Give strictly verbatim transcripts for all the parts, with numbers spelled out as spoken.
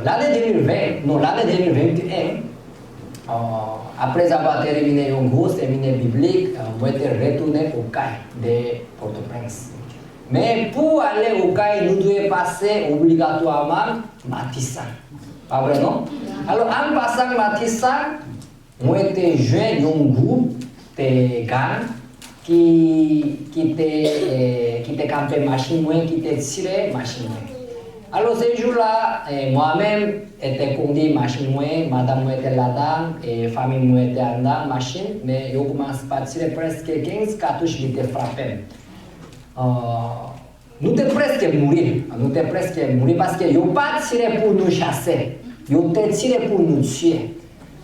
Lane de mil ven, non, lane de mil venteyen, euh, après avoir terminé yon gwo seminè biblik, euh, mwen te retounen Okay de Pòtoprens. Men pou ale Okay, nou dwe pase obligatwaman Matisan. Pa vre, non? Alò, an pasan Matisan, mwen te jwenn yon gwoup de gang ki, ki te, eh, ki te kanpe machin mwen, ki te tire machin mwen. Alò, se jou la, eh, mwen menm, eh, te kondui machin mwen, madanm mwen te ladan, eh, fanmi mwen te anndan machin, men yo kòmanse pa tire, prèske kenz katouch li te frape m. Ah, nou te prèske mouri, nou te prèske mouri paske yo pa tire pou nou chase, yo te tire pou nou tiye.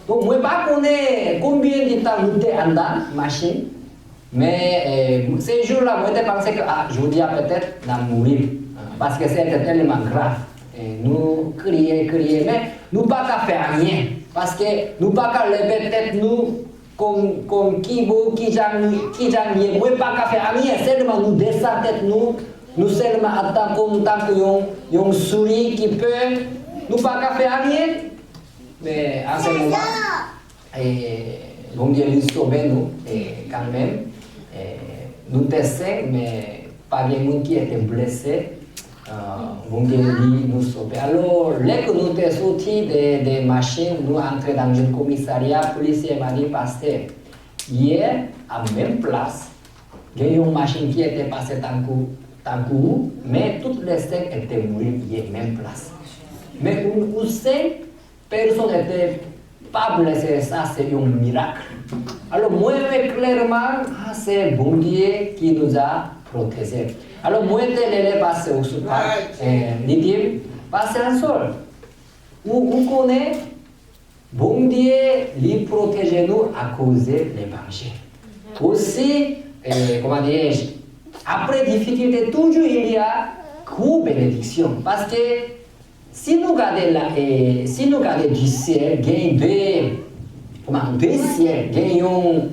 Donk, mwen pa konnen konbyen de tan nou te anndan machin, men, eh, se jou la, mwen te panse ke, ah, jodi a petèt n ap mouri, paske se te tèlman grav. Eh, nou kriye, kriye, men nou pa ka fè anyen, paske nou pa ka leve tèt nou kon, kon ki bò, ki jan, ki jan ye, mwen pa ka fè anyen, sèlman nou desann tèt nou, nou sèlman ap tankou, tankou yon, yon souri ki pè, nou pa ka fè anyen. Men, an se moman, eh, Bondye li sove nou, eh, kanmenm. Eh, nou te senk, men pa gen moun ki te blese. Ah, Bondye li nou sove. Alò, lè ke nou te soti de, de machin, nou antre nan yon komisarya, polisye a di, pastè, yè, a menm plas, gen yon machin ki te pase tankou, tankou ou, men tout lè senk te mouri yè menm plas. Men ou, ou senk, pèsonn te pa blese, sa se yon mirak. Alò, mwen wè klèman, ah, se Bondye ki nous a protégés. Alò, mwen te rele pastè Oxopa, eh, li di m, pastè Ansol, ou, ou konnen, Bondye li pwoteje nou akoz levanjil. Osi, eh, kòman dirèj, apre difikilte, toujou il y a gwo benediksyon. Paske si nou gade la, eh, si nou gade du ciel, gen de, kòman, de syèl, gen yon,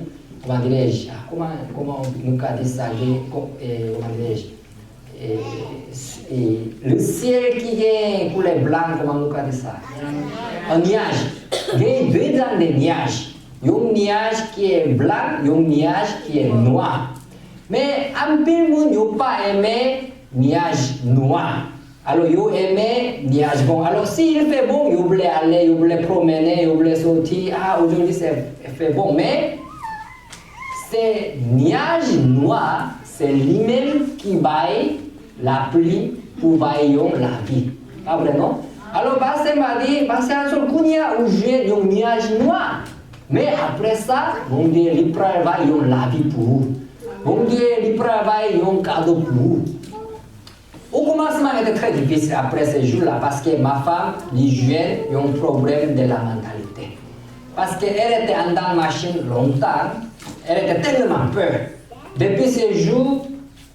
kòman dirèj, ah, kòman, kòman nou ka di sa, gen, kò-, eh, kòman dirèj, eh, eh, le ciel ki gen koulè blan, kòman nou ka di sa? An nyaj. Gen de jan de nyaj. Yon nyaj ki blan, yon nyaj ki nwa. Men, anpil moun yo pa renmen nyaj nwa. Alò, yo renmen nyaj bon. Alò, si il fait bon, yo vle ale, yo vle pwomennen, yo vle soti. Ah, aujourd'hui, c'est, fait bon. Men, se nyaj nwa, se li menm ki bay lapli pou bay yon lavi. Pa vre, non? Alò, pastè m a di, pastè Ansol, kounye a ou jwenn yon nyaj nwa. Men apre sa, Bondye li pral bay yon lavi pou ou. Bondye li pral bay yon kado pou ou. Au commencement, c'était très difficile après ces jours-là, parce que ma femme, li jwenn yon problème de la mentalité. Parce que elle était en dans la machine longtemps, elle était tellement peur. Depuis ces jours,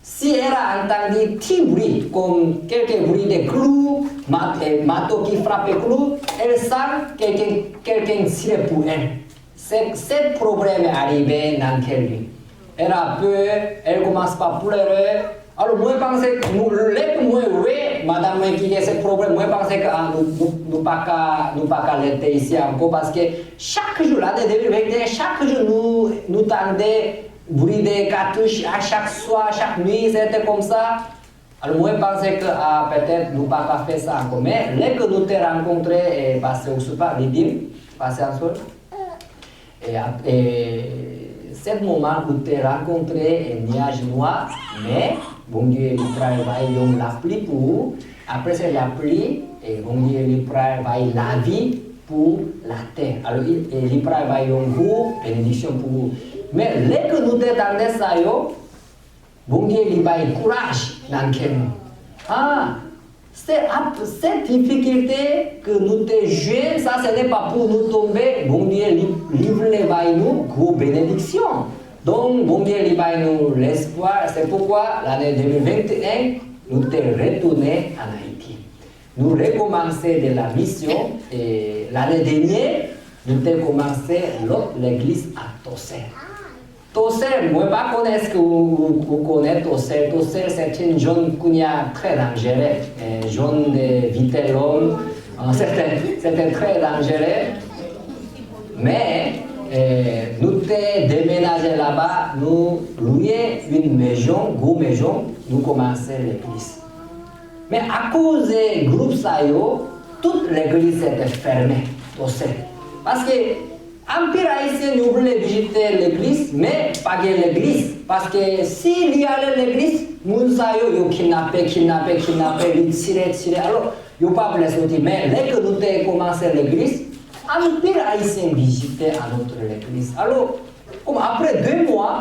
si elle a entendu ti bri, comme quelques bruits de clous, ma-, eh, mato ki frape klou, elle sent quelqu'un, quelqu'un tire pour elle. Se, se pwoblèm arive nan kè li. Elle a peur, elle commence par pleurer. Alò, mwen panse, nou, lè ke mwen wè madanm mwen ki gen se pwoblèm, mwen panse ke, ah, nou, nou, nou pa ka, nou pa ka rete isi ankò, paske chak jou, lane de mil venteyen, chak jou nou, nou tande bri de katouch, a chak swa, chak nwi, se te konsa. Alò, mwen panse ke, ah, petèt nou pa ka fè sa ankò. Men, lè ke nou te rankontre, eh, pastè Oxopa, li di m, pastè Ansol, e ap-, e, sèt moman ou te rankontre, e, nyaj nwa, men Bondye li pral bay yon lapli pou ou. Apre se lapli, e, Bondye li pral bay lavi pou latè. Alò, li, e, li pral bay yon gwo benediksyon pou ou. Men, lè ke nou te tande sa yo, Bondye li bay kouraj nan kè nou. Ah, se ap, se difikilte ke nou te jwenn, sa se ne pa pou nou tonbe, Bondye li, li vle bay nou gwo benediksyon. Donk, Bondye li bay nou lespwa, se poukwa lane de mil venteyen, nou te retounen ann Ayiti. Nou rekòmanse de la misyon, e lane dènye, nou te kòmanse lòt legliz a Tòsè. Tòsè, mwen pa konnen èske ou, ou, ou konnen Tòsè. Tòsè, se te yon zòn kounye a trè danjere. E, zòn de Vitelhomme, an sèten C'était très dangereux, mais eh, nou te demenaje laba, nou lwe yon mezon, gwo mezon, nou kòmanse legliz. Men akoz gwoup sa yo, tout legliz te fèmen, tose. Paske anpil Ayisyen yo vle vizite legliz, men pa gen legliz. Paske si li ale legliz, moun sa yo, yo kidnape, kidnape, kidnape, li tire, tire. Alò, yo pa vle soti. Men lè ke nou te kòmanse legliz, anpil Ayisyen vizite a notre legliz. Alò, kòm apre de mwa,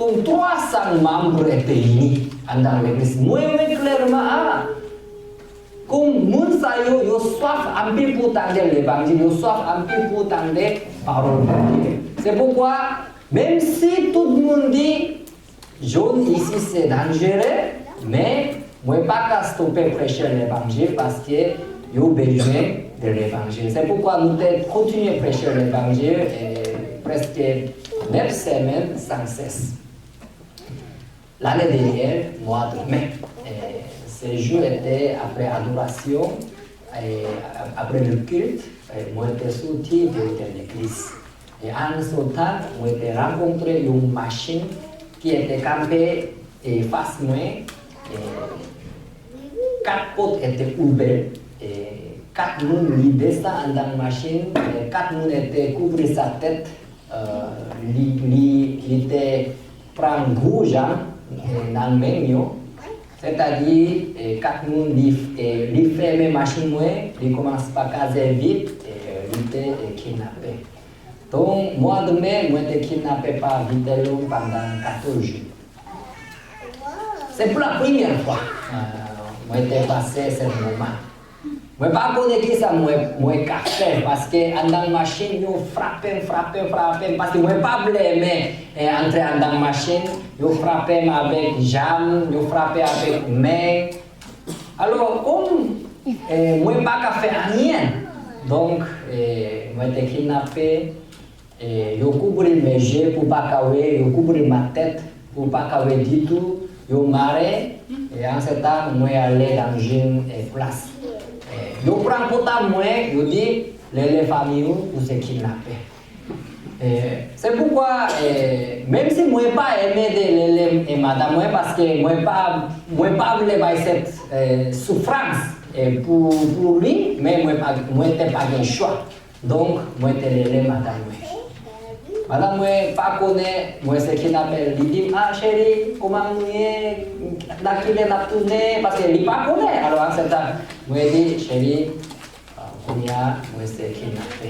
kòm twa san manm te vini anndan legliz, mwen wè klèman, a, kòm moun sa yo, yo swaf anpil pou tande levanjil, yo swaf anpil pou tande pawòl Bondye. Se poukwa, menm si tout moun di, zòn isi se danjere, men mwen pa ka stope preche levanjil paske yo bezwen de levanjil. Se poukwa nou te kontinye preche levanjil, eh, prèske nèf semèn san sès. Lane dènyè, mwa de me, eh, se jou ete apre adorasyon, eh, apre le kilt, eh, mwen te soti de, de legliz. E an se tan, mwen te rankontre yon machin ki ete kanpe e fas mwen, e kat pòt ete ouvè, e kat moun li desann anndan machin, e kat moun ete kouvri sa tèt, e li, li, li te pran gwo zam, e nan men yo, sètadi, e kat moun li, e li fèmen machin mwen, li kòmanse pa kaze vit, e li te, e kidnape. Donk, mwa de me, mwen te kidnape pa Vitelhomme pandan katòz jou. Se pou la premyè fwa, eh, mwen te pase sèt moman. Mwen pa konnen kisa mwen, mwen ka fè, paske anndan machin, yo frape m, frape m, frape m, paske mwen pa vle men, eh, antre anndan machin, yo frape m avèk zam, yo frape avèk men. Alò, kòm, eh, mwen pa ka fè anyen, donk, eh, mwen te kidnape, eh, yo kouvri men je pou pa ka wè, yo kouvri ma tèt pou pa ka wè ditou, yo mare, e an se tan mwen ale nan yon, eh, plas. Eh, yo pran pòtab mwen, yo di, lele fanmi ou, ou se kidnape. Eh, se poukwa, eh, menm si mwen pa enmen de lele e madanm mwen, paske mwen pa, mwen pa vle bay sèt, eh, soufrans, eh, pou, pou li, men mwen pa, mwen te pa gen chwa. Donk, mwen te lele madanm mwen. Madanm mwen pa konnen mwen se kidnapè. Li di m, "A, cheri, kòman nou ye? Nan kilè n ap tounen?" Paske li pa konnen. Alò, an se tan, mwen di, "Cheri, ah, kounye a, mwen se kidnapè."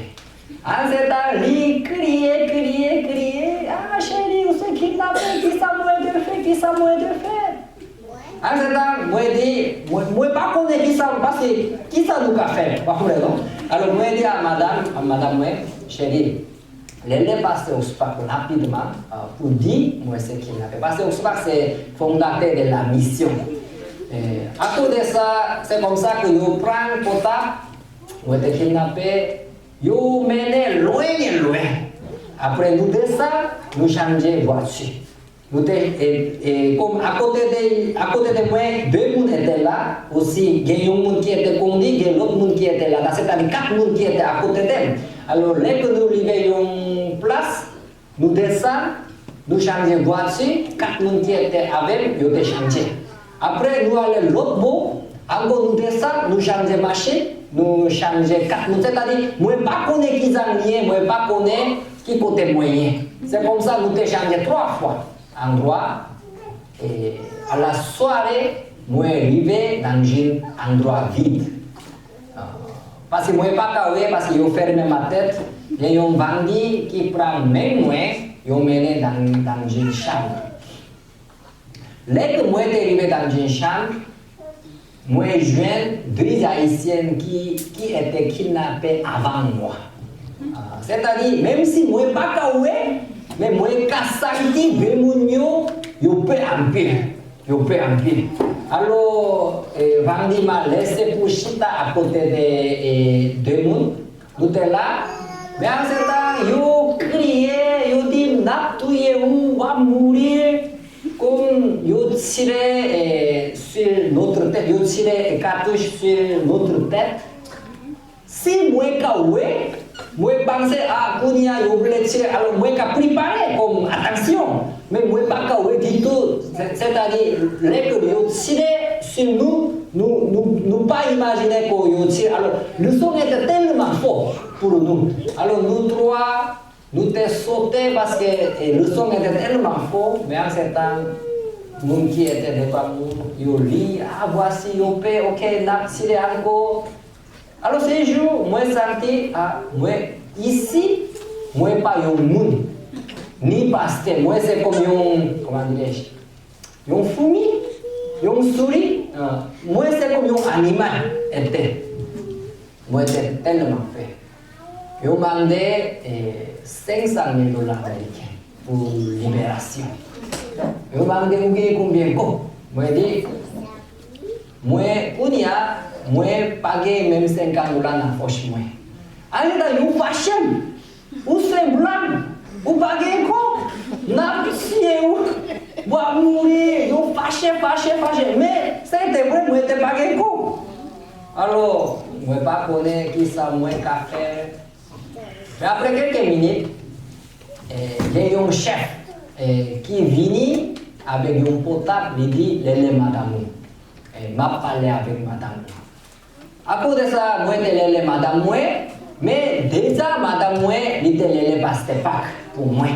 An se tan, li kriye, kriye, kriye. "A, cheri, ou se kidnapè, kisa mwen te fè, kisa mwen te fè?" An se tan, mwen di, mwen, mwen pa konnen kisa, paske kisa nou ka fè, pa konnen non. Alò, mwen di a madanm, a madanm mwen, "Cheri, lele pase Oxford rapidman, ah, pou di mwen se kidnapè." Paske Oxford se fondatè de la misyon. Eh, akoz de sa, se konsa ke yo pran pòtab, mwen te kidnapè, yo mennen lwen, lwen. Apre nou desann, nou chanje vwati. Nou te, e, e, kòm akote de, akote de mwen, de moun ete la, osi gen yon moun ki ete kondi, gen lòt moun ki ete la, sètadi kat moun ki ete akote de m. Alò, lè ke nou rive yon plas, nou desann, nou chanje vwati, kat moun ki ete avè m, yo te chanje. Apre, nou ale lòt bò, ankò nou desann, nou chanje machin, nou chanje kat moun. Sètadi, mwen pa konnen ki zam li ye, mwen pa konnen ki kote mwen ye. Se konsa nou te chanje twa fwa andwa, e a la sware, mwen rive nan yon andwa vid. Ah, paske mwen pa ka wè, paske yo fèmen ma tèt, gen yon bandi ki pran men mwen, yo mennen nan, nan yon chanm. Lè ke mwen te rive nan yon chanm, mwen jwenn de ayisyèn ki, ki ete kidnape avan mwen. Ah, sètadi, menm si mwen pa ka wè, men mwen ka santi de moun yo, yo pè anpil. Yo pè anpil. Alò, eh, bandi malè se pou chita akote de, eh, de moun. Nou te la. Men an se tan, yo kriye, yo di, "N ap touye ou, w ap mouri." Kòm yo tire, eh, sur notre tête, yo tire katouch sur notre tête. Si mwen ka wè, mwen panse, a, kounye a yo vle tire, alò mwen ka prepare kòm atansyon. Men mwen pa ka wè ditou, sè- sètadi, lè ke yo tire sou nou, nou, nou, nou pa imajine ke yo tire. Alò, leson an te tèlman fò pou nou. Alò, nou twa, nou te sote paske, e, leson an te tèlman fò, men an se tan, moun ki te devan nou, yo li, a, vwasi yo pè, oke, n ap tire ankò. Alò, se jou, mwen santi, a, mwen, isi, mwen pa yon moun, ni pastè, mwen se kòm yon, kòman dirais-je, yon foumi, yon souri, a, mwen se kòm yon animal, entè. Mwen te tèlman pè. Yo mande, e, senk san mil dola ameriken pou liberasyon. Yo mande, ou gen konbyen kòb? Mwen di, mwen, kounye a, mwen pa gen menm senkant dola nan pòch mwen. Andedan, yo fache m. Ou se blag, ou pa gen kòb, n ap tiye w, w ap mouri, yo fache, fache, fache. Men, se te vre, mwen te pa gen kòb. Alò, mwen pa konnen kisa mwen ka fè. Men apre kèlke minit, e, gen yon chèf, e, ki vini avèk yon pòtab, li di, "Lele madanm ou. E, m ap pale avèk madanm ou." Akoz de sa, mwen te lele madanm mwen, men deja madanm mwen, li te lele pastè Pak pou mwen.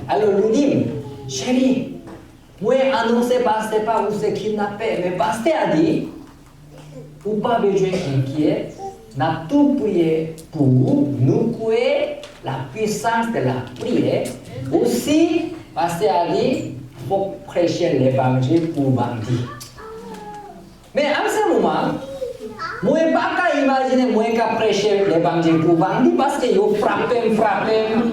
Alò, li di m, "Cheri, mwen anonse pastè Pak ou se kidnapè, men pastè a di, ou pa bezwen enkyè, n ap tou priye pou ou, nou kwè la puissance de la prière. Osi, pastè a di, fòk preche levanjil pou bandi." Men an se moman, mwen pa ka imajine mwen ka preche levanjil pou bandi paske yo frape m, frape m,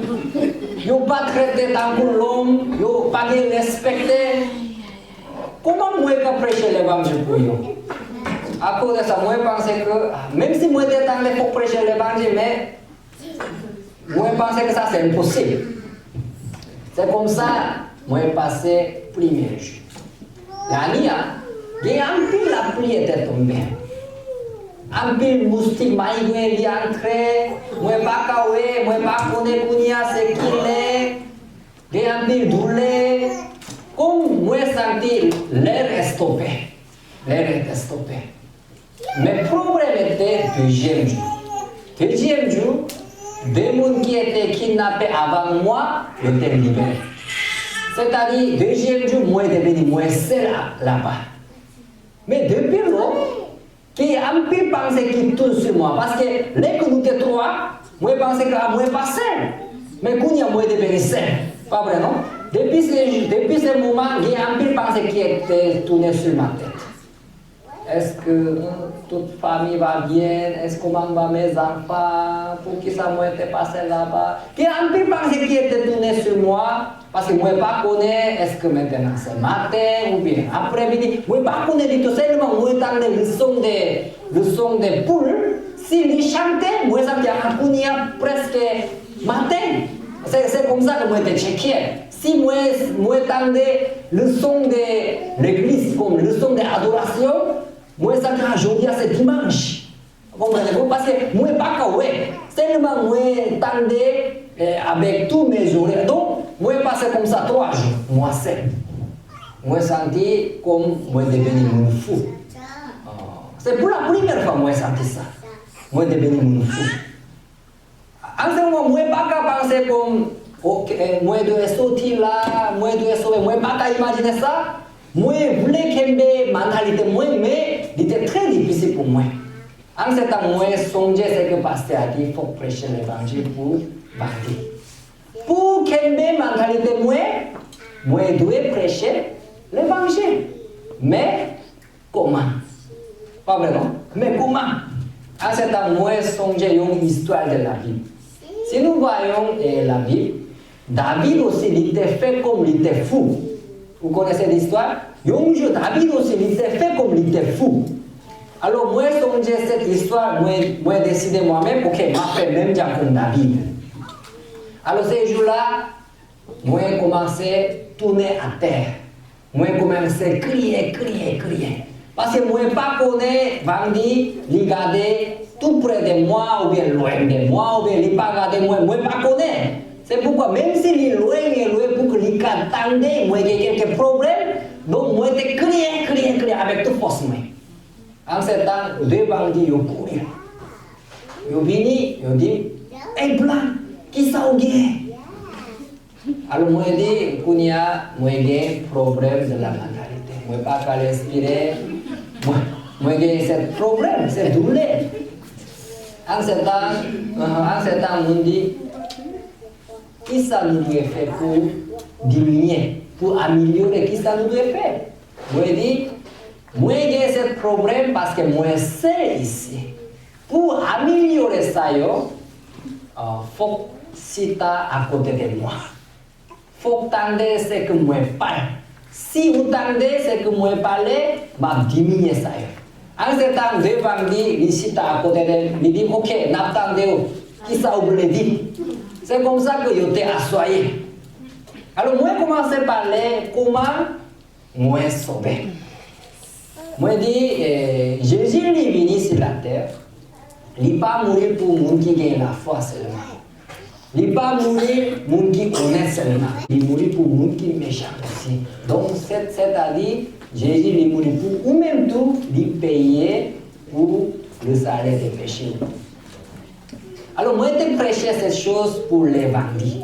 yo pa trete tankou lòm, yo pa gen respekte. Kòman mwen ka preche levanjil pou yo? Akoz de sa, mwen panse ke, menm si mwen te tande fòk preche levanjil, men mwen panse ke sa se enposib. Se konsa mwen pase premye jou. Lani a, gen anpil lapli te tonbe. Anpil moustik mayigren li antre, mwen pa ka wè, mwen pa konnen kounye a se kilè. Gen anpil doulè. Kòm mwen santi lè estope. Lè estope. Men pwoblèm te dezyèm jou. Dezyèm jou, de moun ki te kidnape avan mwen, yo te libere. Sètadi, dezyèm jou, mwen te vini mwen sèl la, laba. Men depi lò, gen anpil panse ki toujou sou mwen. Paske lè ke nou te twa, mwen panse ke mwen pa sèl. Men kounye a, mwen te vini sèl. Pa vre, non? Depi se, depi se moman, gen anpil panse ki te tounen sou ma tèt. Èske, hmm, tout fanmi va byen? Èske kòman va mes enfants? Poukisa mwen te pase laba? Gen anpil panse ki te tounen sou mwen, paske mwen pa konnen èske mentnan se maten oubyen aprèmidi. Mwen pa konnen ditou, sèlman mwen tande le son de, le son de poule. Si li chante, mwen santi a kounye a prèske maten. Se, se konsa ke mwen te tcheke. Si mwen, mwen tande le son de legliz, kòm le son de adorasyon, mwen santi a jodi a se dimanch. Konprann, bon, paske mwen pa ka wè. Sèlman mwen tande, eh, avèk tou men zorèy. Donk, mwen pase konsa twa jou, mwen sèl. Mwen santi kòm mwen deveni moun fou. Ah, se pou la premyè fwa mwen santi sa. Mwen deveni moun fou. An se moman, mwen pa ka panse kòm, ok, mwen dwe soti la, mwen dwe sove, mwen pa ka imajine sa. Mwen vle kenbe mantalite mwen, men li te trè difisil pou mwen. An se tan mwen sonje se ke pastè a di fòk preche levanjil pou bandi. Pou kenbe mantalite mwen, mwen dwe preche levanjil. Men, kòman? Pa vre non? Men kòman? An se tan mwen sonje yon istwa de la Bib. Si nou vwayon, eh, la Bib, David osi li te fè kòm li te fou. Ou konnen se istwa? Yon jou David osi li te fè kòm li te fou. Alò mwen sonje se istwa, mwen, mwen deside mwen menm, ok, m ap fè menm jan kòm David. Alò se jou la, mwen kòmanse tounen atè. Mwen kòmanse kriye, kriye, kriye. Paske mwen pa konnen, bandi, li gade, tou prè de mwa oubyen lwen de mwa oubyen li pa gade mwen, mwen pa konnen. Se poukwa, menm si li lwen, lwen pou ke li ka tande, mwen gen kèlke pwoblèm, donk mwen te kriye, kriye, kriye avèk tout fòs mwen. An se tan, de bandi yo kouri. Yo vini, yo di, "Ey, Blan, kisa w genyen?" Alò, mwen di, "Kounye a, mwen gen pwoblèm de la mentalité. Mwen pa ka respire. Mwen, mwen gen se pwoblèm, se doulè." An se tan, an se tan, moun di, "Kisa nou dwe fè pou diminye, pou amelyore? Kisa nou dwe fè?" Mwen di, "Mwen gen se pwoblèm paske mwen sèl isi. Pou amelyore sa yo, ah, fòk chita akote de mwen. Fòk tande se ke mwen pale. Si ou tande se ke mwen pale, m ap diminye sa yo." An se tan, de bandi, li chita akote de, li di, "Ok, n ap tande w. Kisa w vle di?" Se konsa ke yo te aswaye. Alò, mwen kòmanse pale kòman mwen sove. Mwen di, eh, Jezi li vini sou latè, li pa mouri pou moun ki gen lafwa sèlman. Li pa mouri moun ki onèt sèlman. Li mouri pou moun ki mechan osi. Donk, sè, sètadi, Jezi li mouri pou ou menm tou, li peye pou le salaire de péché. Alò, mwen te preche cette chose pour les bandi.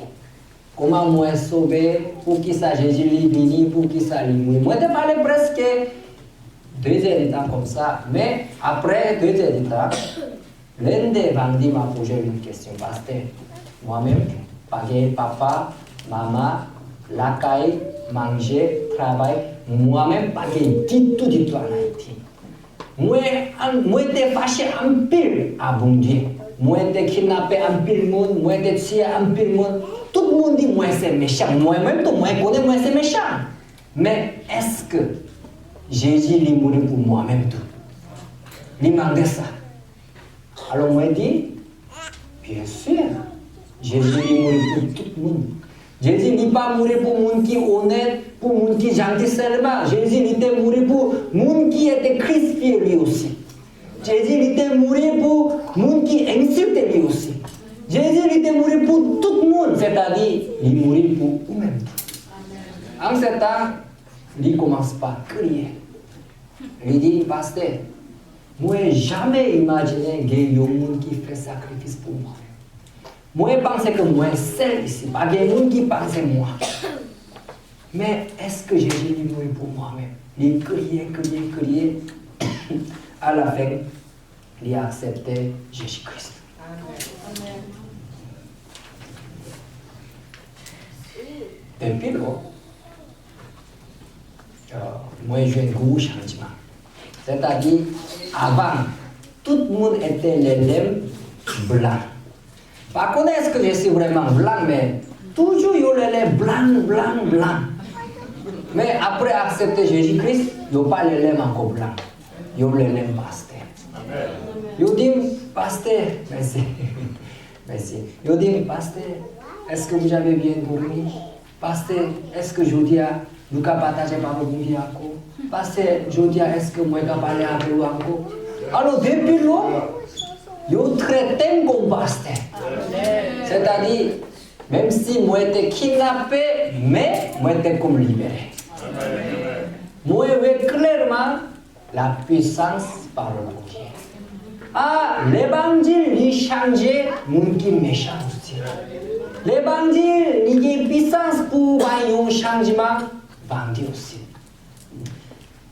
Kòman mwen sove, poukisa Jezi li vini, poukisa li mouri. Mwen te pale prèske de zè de tan konsa, men apre de zè de tan, len de bandi m ap poze yon kesyon, "Pastè, mwen menm, pa gen papa, manman, lakay, manje, travay, mwen menm pa gen ditou, ditou an Ayiti." Mwen, an, mwen te fache anpil a Bondye. Mwen te kidnape anpil moun, mwen te tiye anpil moun. Tout moun di mwen se mechan. Mwen menm tou, mwen konnen mwen se mechan. Men èske Jezi li mouri pou mwen menm tou? Li mande sa. Alò mwen di, byen si, Jezi li mouri pou tout moun. Jezi li pa mouri pou moun ki onèt, pou moun ki janti sèlman. Jezi li te mouri pou moun ki ete krispye li osi. Jezi li te mouri pou moun ki ensilte li osi. Jezi li te mouri pou tout moun, sètadi li mouri pou ou menm tou. An se tan, li kòmanse pa kriye. Li di, "Pastè, mwen jamè imajine gen yon moun ki fè sakrifis pou mwen. Mwen panse ke mwen sèl isi, pa gen moun ki panse mwen. Men èske Jezi li mouri pou mwen menm?" Li kriye, kriye, kriye. Alafen, li aksepte Jezi Kris. Amen. Depi lò, mwen jwenn gwo chanjman. Sètadi, avan, tout moun ete rele m blan. Pa konnen èske je suis vraiment blan, men toujou yo rele m blan, blan, blan. Men apre aksepte Jezi Kris, yo pa rele m ankò blan. Yo rele m pastè. Yo di m, "Pastè, mèsi." Mèsi. Yo di m, "Pastè, èske vous avez bien dormi?" Pastè, èske jodi a nou ka pataje pawòl Bondye ankò? Pastè, jodi a èske mwen ka pale avè w ankò? Alò, depi lò, yo trete m kòm pastè. Sètadi, menm si mwen te kidnape, men mwen te kòm libere. Mwen wè klèman la puissance pawòl Bondye. A, lè bandi li chanje, moun ki mechan osi. Lè bandi li gen pisans pou bay yon chanjman, bandi osi.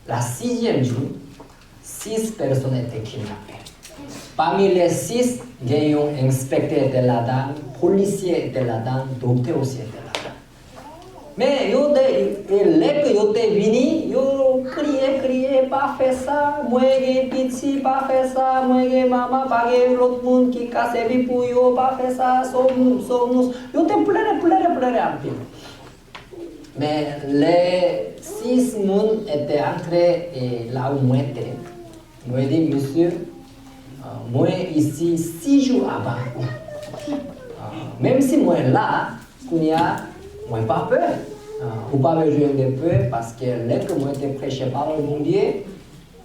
La sizyèm jou, sis pèsonn ete kidnape. Pami lè sis, gen yon enspektè ete ladan, polisye ete ladan, doktè osi ete ladan. Men yo te, e lè ke yo te vini, yo kriye, kriye, "Pa fè sa, mwen gen piti, pa fè sa, mwen gen manman, pa gen lòt moun ki ka sèvi pou yo, pa fè sa, sòv nou, sòv nou." Yo te plede, plede, plede anpil. Men lè sis moun ete antre, e, la ou mwen te, mwen di, "Mesye, ah, mwen isi sis jou avan ou. Ah, menm si mwen la, kounye a, mwen pa pè." Ah, ou pa bezwen gen pè, paske lè ke mwen te preche pawòl Bondye,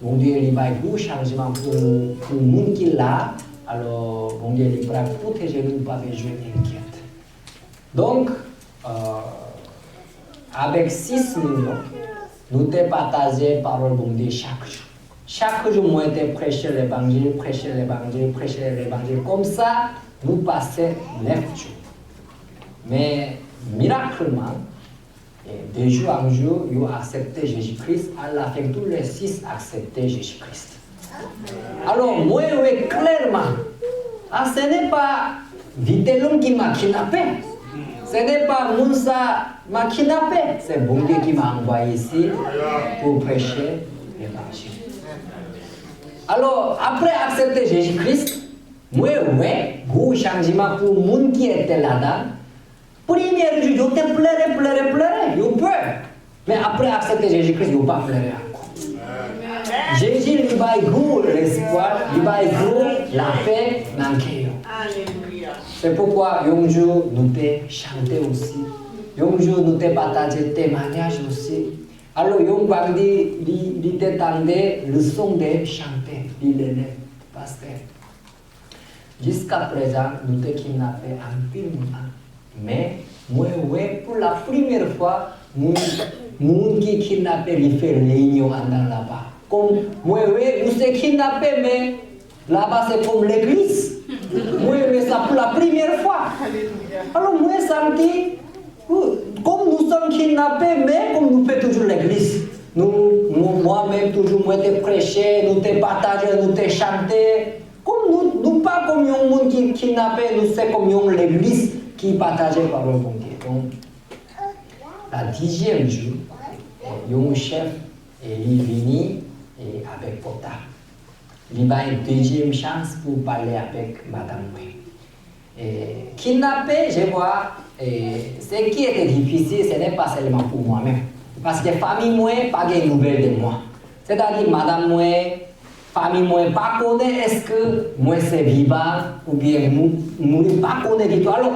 Bondye li bay gwo chanjman pou, pou moun ki la, Alò, Bondye li pral pwoteje nou, nou pa bezwen enkyèt. Donk, euh, avèk sis moun yo, nou te pataje pawòl Bondye chak jou. Chak jou, mwen te preche levanjil, preche levanjil, preche levanjil. Konsa, nou pase nèf jou. Men, mirakleman, e, de jou an jou, yo aksepte Jezi Kris. Alafen, tou le sis aksepte Jezi Kris. Alò, mwen wè klèman, a, ce n'est pas Vitelhomme qui m'a kidnappé. Ce n'est pas moun sa m'a kidnappé. C'est Bondye ki m'a envoyé ici pour prêcher l'évangile. Alò, apre aksepte Jezi Kris, mwen wè gwo chanjman pou moun ki te ladan. Premye jou, yo te plere, plere, plere, yo pè. Men apre aksepte Jezi Kris, yo pa plere ankò. Jezi li bay gwo lespwa, li bay gwo lapè nan kè yo. Se poukwa yon jou nou te chante osi. Yon jou nou te pataje temwayaj osi. Alò, yon bandi li, li te tande leson de chante, li rele pastè. Jiskaprezan, nou te kidnape anpil moun. Men, mwen wè pou la premyè fwa, moun, moun ki kidnape, li fè reyinyon anndan laba. Kòm mwen wè, nou se kidnape, men laba se kòm legliz. Mwen wè sa pou la premyè fwa. Alò, mwen santi, kòm nou sòm kidnape, men kòm nou fè toujou legliz. Nou, nou, mwen menm toujou, mwen te preche, nou te pataje, nou te chante. Kòm nou, nou pa kòm yon moun ki kidnape, nou se kòm yon legliz ki pataje pawòl Bondye. Donk, la dizyèm jou, yon chèf, e, li vini, e, avèk pòtab. Li bay dezyèm chans pou pale avèk madanm mwen. E, kidnape, je vwa, e, ce qui était difficile, ce n'est pas seulement pour moi-même. Paske fanmi mwen pa gen nouvèl de mwen. Sètadi, madanm mwen, fanmi mwen pa konnen èske mwen se vivan oubyen mou-, mouri, pa konnen ditou. Alò,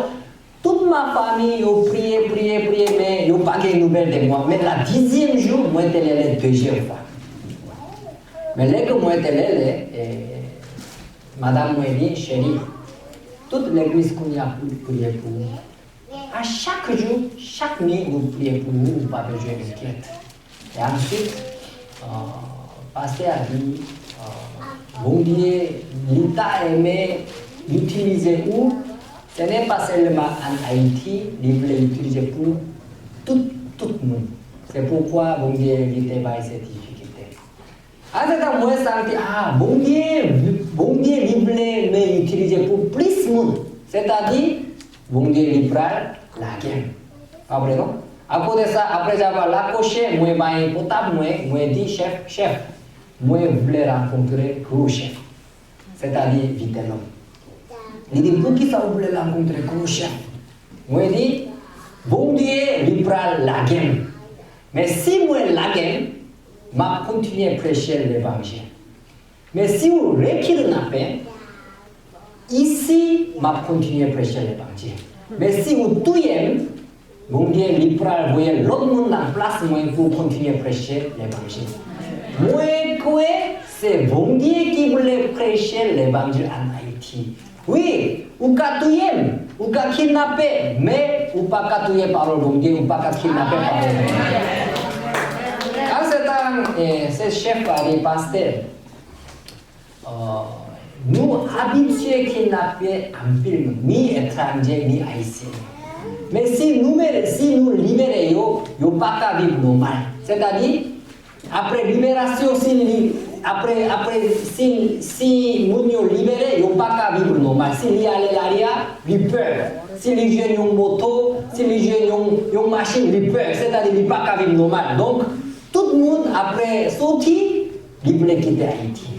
tout ma fanmi, yo priye, priye, priye, men yo pa gen nouvèl de mwen. Men la dizyèm jou, mwen te rele dezyèm fwa. Men lè ke mwen te rele, e, madanm mwen di, cheri, tout legliz kounye a pou priye pou ou. A chak jou, chak nwit, nou priye pou ou, ou pa bezwen enkyèt. E answit, e, pastè a di, e, Bondye, li ta renmen itilize ou, ce n'est pas seulement an Ayiti, li vle itilize pou tout, tout moun. Se poukwa Bondye, li te bay se difikilte. Antretan, mwen santi, a, Bondye, Bondye, li vle men itilize pou plis moun. Sètadi, Bondye, li pral lage m. Pa vre, non? Akoz de sa, apre avwa rakwoche, mwen bay pòtab mwen, mwen di, chèf, chèf, mwen vle rankontre gwo chèf. Sètadi, Vitelhomme. Li di, poukisa ou vle rankontre gwo chèf? Mwen di, Bondye, li pral lage m. Men si mwen lage m, m ap kontinye preche levanjil. Men si ou rekidnape m, isi, m ap kontinye preche levanjil. Men si ou touye m, Bondye, li pral voye lòt moun nan plas mwen pou kontinye preche levanjil. Mwen kwè se Bondye ki vle preche levanjil an Ayiti. Wi, ou ka touye m, ou ka kidnape m, men ou pa ka touye pawòl Bondye, ou pa ka kidnape pawòl Bondye. An se tan, e, se chèf la, li pastè. E, nou abitye kidnape anpil moun, ni etranje, ni ayisyen. Men si nou mere, si nou libere yo, yo pa ka viv nòmal. Sètadi, apre liberasyon, si li, apre, apre, si, si moun yo libere, yo pa ka viv nòmal. Si li ale lari a, li pè. Si li jwenn yon moto, si li jwenn yon, yon machin, li pè. Sètadi, li pa ka viv nòmal. Donk, tout moun apre soti, li vle kite Ayiti.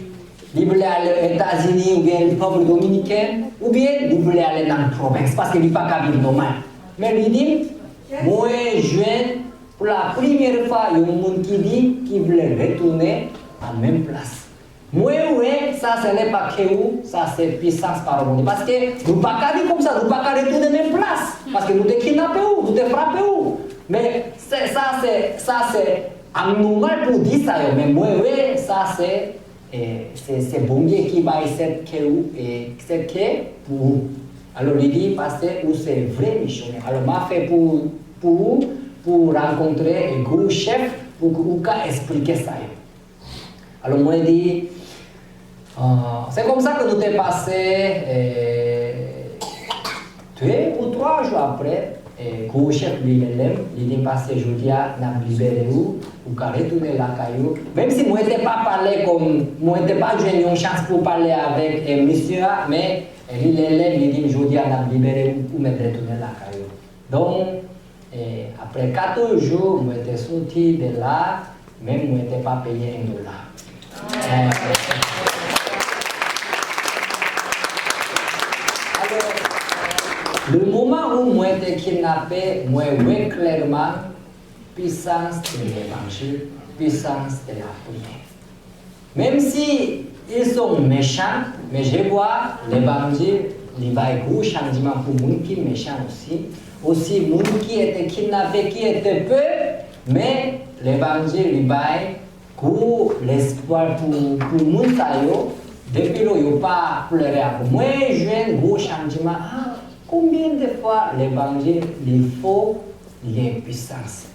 Li vle ale Etazini oubyen Repiblik Dominikèn, oubyen li vle ale nan pwovens, paske li pa ka viv nòmal. Men li di, mwen jwenn pou la premyè fwa yon moun ki di ki vle retounen nan menm plas. Mwen wè, sa se le pa ke ou, sa se pisans pawòl Bondye. Paske nou pa ka di konsa, nou pa ka retounen menm plas. Paske nou te kidnape ou, nou te frape ou. Men se, sa se, sa se anòmal pou di sa yo, men mwen wè, sa se E, se, se Bondye ki bay sèt kè ou, e, sèt kè pou ou. Alò, li di, pastè, ou se vrè misyonè. Alò, m a fè pou, pou ou, pou rankontre, e, gwo chèf, pou ke ou ka esplike sa yo. Alò, mwen di, ah, se konsa ke nou te pase, e, de ou twa jou apre, e, gwo chèf li rele m, li di m, pastè, jodi a, n ap libere ou, ou ka retounen lakay ou. Menm si mwen te pa pale kòm, mwen te pa jwenn yon chans pou pale avèk, e, misye a, men, e, li rele m, li di m, jodi a, n ap libere ou, ou mèt retounen lakay ou. Donk, e, apre katòz jou, mwen te soti de la, men mwen te pa peye en dola. E, alò, le moman où mwen te kidnape, mwen wè klèman puissance de l'évangile, puissance de la prière. Menm si ils sont méchants, men je vois l'évangile, li bay gwo chanjman pou moun ki mechan osi. Osi, moun ki ete kidnape, ki ete pè, men l'évangile, li bay gwo lespwa pou, pou moun sa yo. Depi lò yo pa plere ankò. Mwen jwenn gwo chanjman. Ah, konbyen de fwa l'évangile, li fò, li gen puissance.